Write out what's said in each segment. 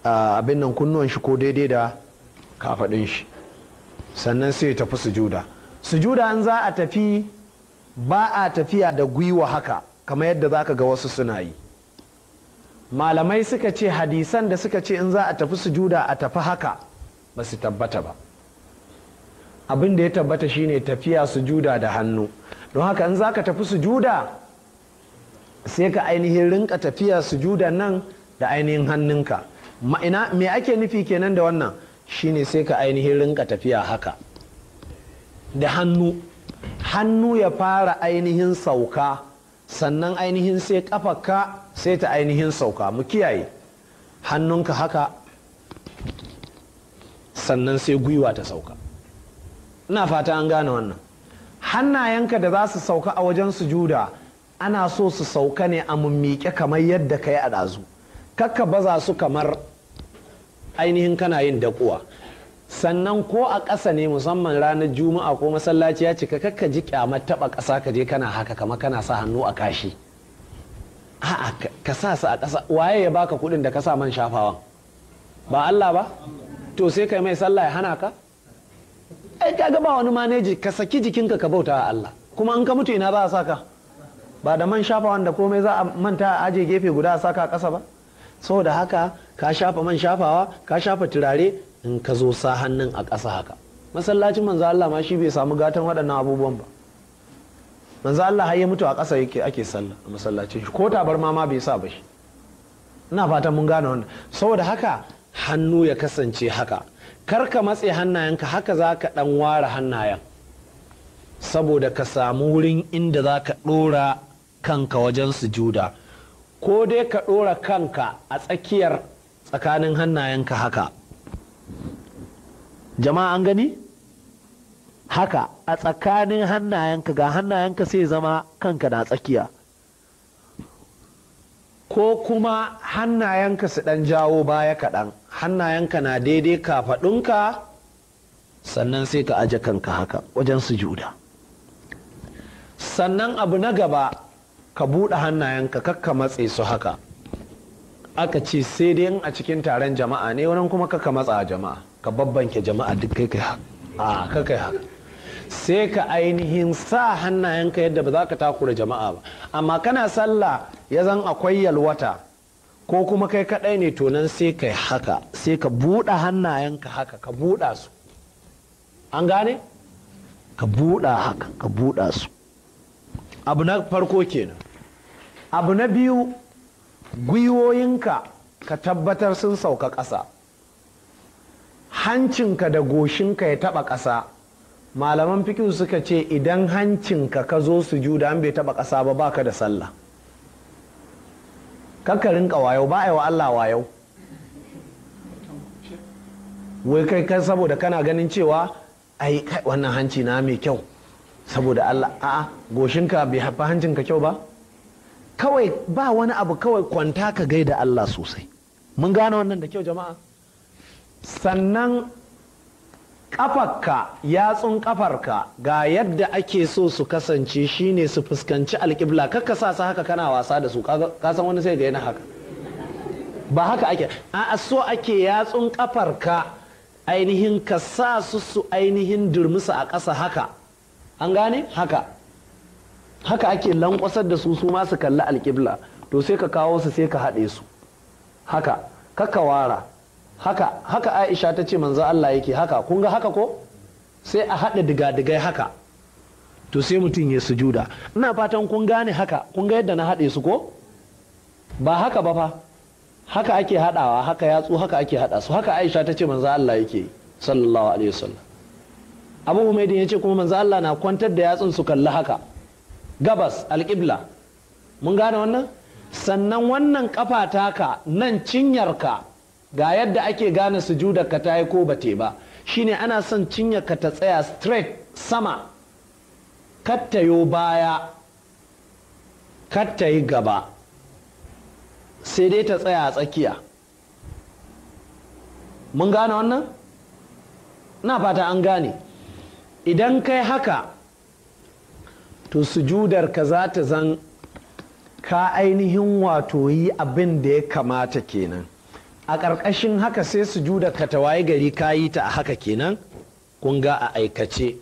Abin nan kunnuwan shi ko daidai da kafaɗin shi. Sannan sai ya tafi sujuda. Sujuda in za a tafi, ba a tafiya da gwiwa haka kamar yadda za ka ga wasu suna yi. Malamai suka ce hadisan da suka ce in za a tafi sujuda a tafi haka ba su tabbata ba. Abin da ya tabbata shine tafiya sujuda da hannu. Don haka in za ka tafi sujuda, sai ka ainihin rinka tafiya sujuda nan da ainihin hannunka. Ma'ina me ake nufi kenan da wannan? Shine sai ka ainihin rinka tafiya haka da hannu. Hannu ya fara ainihin sauka, sannan ainihin sai kafarka sai ta ainihin sauka. Mu kiyaye hannunka haka, sannan sai gwiwa ta sauka. Ina fata an gane wannan. Hannayenka da za su sauka a wajen sujuda, ana so su sauka ne a mummiƙe kamar yadda ka yi a ɗazu. Kakka baza su kamar ainihin kana yin dakuwa. Sannan ko a ƙasa ne, musamman ranar Juma'a ko masallaci ya cika, kakka ji kyamar taɓa ƙasa, ka je kana haka kamar kana sa hannu a kashi. A'a, ka sa su a ƙasa. Waye ya baka kuɗin da ka sa man shafawan? Ba Allah ba? To sai kai mai sallah ya hana ka? Ai kaga ba wani maneji. Ka saki jikinka ka bauta wa Allah. Kuma in ka mutu, ina za a saka? Ba da man shafawan da komai za a manta a aje gefe guda a saka a ƙasa ba? Saboda haka ka shafa man shafawa, ka shafa turare, in ka zo sa hannun a ƙasa haka. Masallacin Manzo Allah ma shi bai samu gatan waɗannan abubuwan ba. Manzo Allah har ya mutu a ƙasa yake ake sallah a masallacin shi, ko tabarma ma bai sa ba shi. Ina fatan mun gane wannan. Saboda haka hannu ya kasance haka. Kar ka matse hannayenka haka, za ka ɗan ware hannayen saboda ka samu wurin inda za ka ɗora kanka wajen sujuda. Ko dai ka ɗora kanka a tsakiyar tsakanin hannayenka haka. Jama'a, an gani? Haka a tsakanin hannayenka, ga hannayenka, sai zama kanka na tsakiya. Ko kuma hannayenka su ɗan jawo baya kaɗan, hannayenka na daidai kafaɗunka, sannan sai ka aje kanka haka wajen sujuda. Sannan abu na gaba, ka buɗe hannayenka, kakka matse su haka. Aka ce sai dai a cikin taron jama'a ne wannan, kuma kakka matsa jama'a, ka babbanke jama'a duk kai kai haka. A ka kai haka, sai ka ainihin sa hannayenka yadda ba za ka takura jama'a ba. Amma kana sallah ya zan akwai yalwata, ko kuma kai kadai ne, to nan sai kai haka, sai ka buɗe hannayenka haka, ka buɗa su. An gane? Ka buɗa haka, ka buɗa su. Abu na farko kenan. Abu na biyu, gwiwoyinka ka tabbatar sun sauka ƙasa, hancinka da goshinka ya taɓa ƙasa. Malaman fikihu suka ce idan hancinka ka zo sujuda an bai taɓa ƙasa ba, baka da sallah. Kakka rinka wayo. Ba a yi wa Allah wayo. Wai kai kan saboda kana ganin cewa ai wannan hanci na mai kyau saboda Allah. A'a, goshinka bai haifa hancinka kyau ba. Kawai ba wani abu, kawai kwanta ka gaida Allah sosai. Mun gane wannan da kyau, jama'a? Sannan kafarka, yatsun kafarka ga yadda ake so su kasance, shine su fuskanci alƙibla. Kakka sa su haka kana wasa da su. Ka san wani sai ga yana haka. Ba haka ake. A so ake yatsun kafarka ainihin ka sa su su ainihin durmusa a ƙasa haka. An gane? Haka haka ake lankwasar da su, su ma su kalli alƙibla. To sai ka kawo su, sai ka haɗe su haka, kakka wara haka. Haka Aisha ta ce manzo Allah yake haka. Kun ga haka ko? Sai a haɗa diga-digai haka, to sai mutum ya sujuda. Ina fatan kun gane haka. Kun ga yadda na haɗe su ko? Ba haka ba fa, haka ake haɗawa haka. Yatsu haka ake haɗa su. Haka Aisha ta ce manzo Allah yake, sallallahu alaihi wasallam. Abu Humaidin ya ce kuma manzo Allah na kwantar da yatsun su kalli haka, gabas, alƙibla. Mun gane wannan? Sannan wannan kafa taka nan, cinyarka, ga yadda ake gane sujudar ka ta yi ko bate ba. Shine ana son cinyarka ta tsaya straight sama, kattayo baya, katta yi gaba, sai dai ta tsaya a tsakiya. Mun gane wannan? Na fata an gane. Idan kai haka, to sujudar ka za ta zan ka ainihin wato yi abin da ya kamata kenan. A ƙarƙashin haka sai sujuda ka tawaye gari ka yi ta a haka kenan. Kun ga a aikace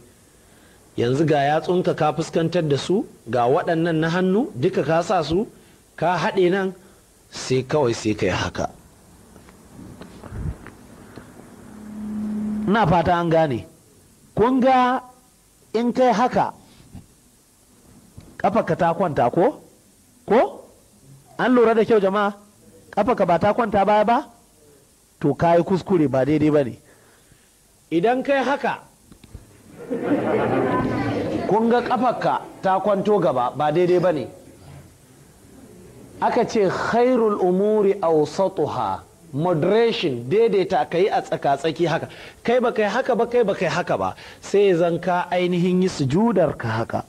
yanzu ga yatsunka ka fuskantar da su, ga waɗannan na hannu duka ka sa su ka haɗe nan, sai kawai sai ka yi haka. Ina fata an gane. Kun ga in kai haka ƙafarka ta kwanta ko? Ko? An lura da kyau jama'a? Ƙafarka ba ta kwanta baya ba? To ka yi kuskure, ba daidai ba ne. Idan kai haka kun ga ƙafarka ta kwanto gaba, ba daidai ba ne. Aka ce khairul umuri awsatuha, moderation, daidaita, ka yi a tsaka-tsaki haka. Kai ba kai haka ba, kai ba kai haka ba, sai zan ka ainihin yi sujudar ka haka.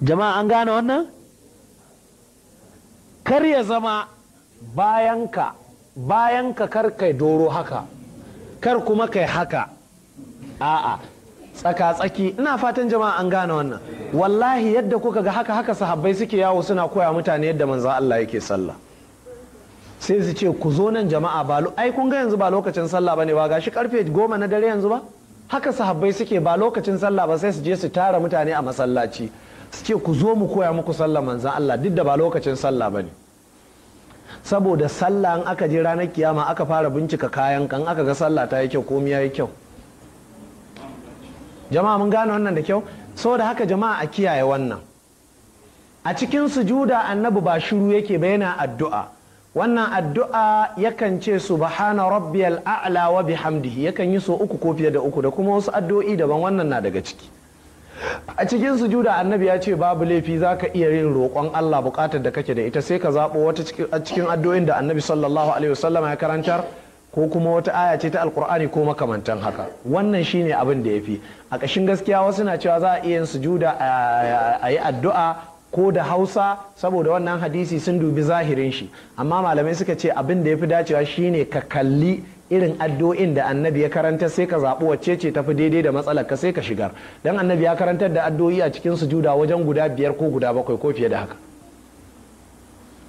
Jama'a an gane wannan? Kar ya zama bayanka bayanka kar kai doro haka, kar kuma kai haka, a'a, tsaka-tsaki. Ina fatan jama'a an gane wannan. Wallahi yadda kuka ga haka, haka sahabbai suke yawo suna koya mutane yadda manzo Allah yake sallah. Sai su ce ku zo nan jama'a, ba ai kun ga yanzu ba lokacin sallah bane ba, gashi karfe 10 na dare yanzu ba. Haka sahabbai suke, ba lokacin sallah ba sai su je su tara mutane a masallaci su ce ku zo mu koya muku sallah manzo Allah, duk da ba lokacin sallah bane. Saboda sallah in aka je ranar kiyama aka fara bincika kayan kan, aka ga sallah ta yi kyau, komai yayi kyau. Jama'a mun gane wannan da kyau? Saboda haka jama'a a kiyaye wannan. A cikin sujuda annabi ba shiru yake ba, yana addu'a. Wannan addu'a yakan ce subhana rabbiyal a'la wa bihamdihi, yakan yi so 3 ko fiye da 3, da kuma wasu addu'o'i daban, wannan na daga ciki. A cikin sujuda annabi ya ce babu laifi zaka iya yin roƙon Allah buƙatar da kake da ita, sai ka zaɓo wata cikin addu'o'in da annabi sallallahu alaihi wasallam ya karantar, ko kuma wata aya ce ta alkur'ani ko makamantan haka. Wannan shine abin da yafi. A ƙashin gaskiya wasu na cewa za a iya yin sujuda a yi addu'a ko da Hausa, saboda wannan hadisi sun dubi zahirin shi, amma malamai suka ce abin da yafi dacewa shine ka kalli irin addu'o'in da annabi ya karanta, sai ka zaɓi wacce ce tafi daidai da matsalar ka sai ka shigar. Dan annabi ya karantar da addu'o'i a cikin sujuda wajen guda 5 ko guda 7 ko fiye da haka.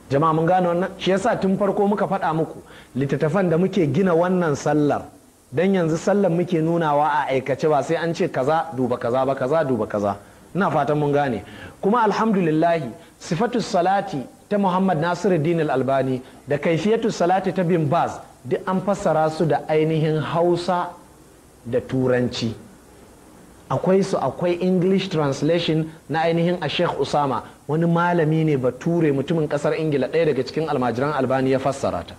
Jama'a mun gane wannan? Shi yasa tun farko muka faɗa muku littattafan da muke gina wannan sallar, dan yanzu sallar muke nunawa a aikace, ba sai an ce kaza duba kaza ba, kaza duba kaza. Ina fatan mun gane. Kuma alhamdulillahi sifatu salati ta Muhammad Nasiruddin Al-Albani da kaifiyatu salati ta Bin Baz duk an fassara su da ainihin Hausa da Turanci. Akwai su, akwai English translation na ainihin a Sheikh Usama, wani malami ne bature mutumin kasar Ingila, ɗaya daga cikin almajiran Albani ya fassara ta.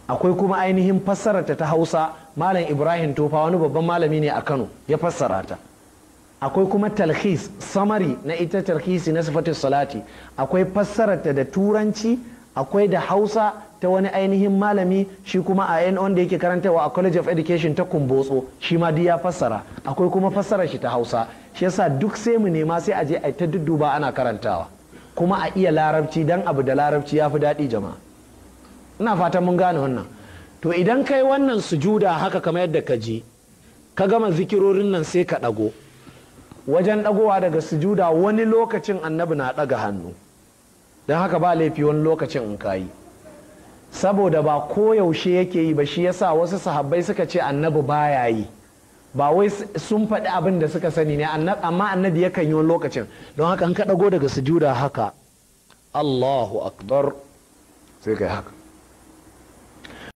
Akwai kuma ainihin fassararta ta Hausa, Malam Ibrahim Tofa, wani babban malami ne a Kano, ya fassara ta. Akwai kuma talhis, summary na ita talhisi na sifatu salati. Akwai fassararta da Turanci, akwai da Hausa ta wani ainihin malami, shi kuma a yan wanda yake karantarwa a College of Education ta Kumbotso, shi ma duk ya fassara. Akwai kuma fassarar shi ta Hausa. Shi yasa duk sai mu nema sai a je a ta dudduba ana karantawa, kuma a iya larabci, dan abu da larabci ya fi daɗi jama'a. Ina fatan mun gane wannan. To idan kai wannan sujuda haka kamar yadda ka ji, ka gama zikirorin nan sai ka ɗago. Wajen ɗagowa daga sujuda wani lokacin annabi na ɗaga hannu, don haka ba laifi wani lokacin in kayi, saboda ba koyaushe yake yi ba. Shi yasa wasu sahabbai suka ce annabi baya yi, ba wai sun faɗi abin da suka sani ne, amma annabi yakan yi wani lokacin. Don haka in ka ɗago daga sujuda haka, Allahu akbar, sai kai haka.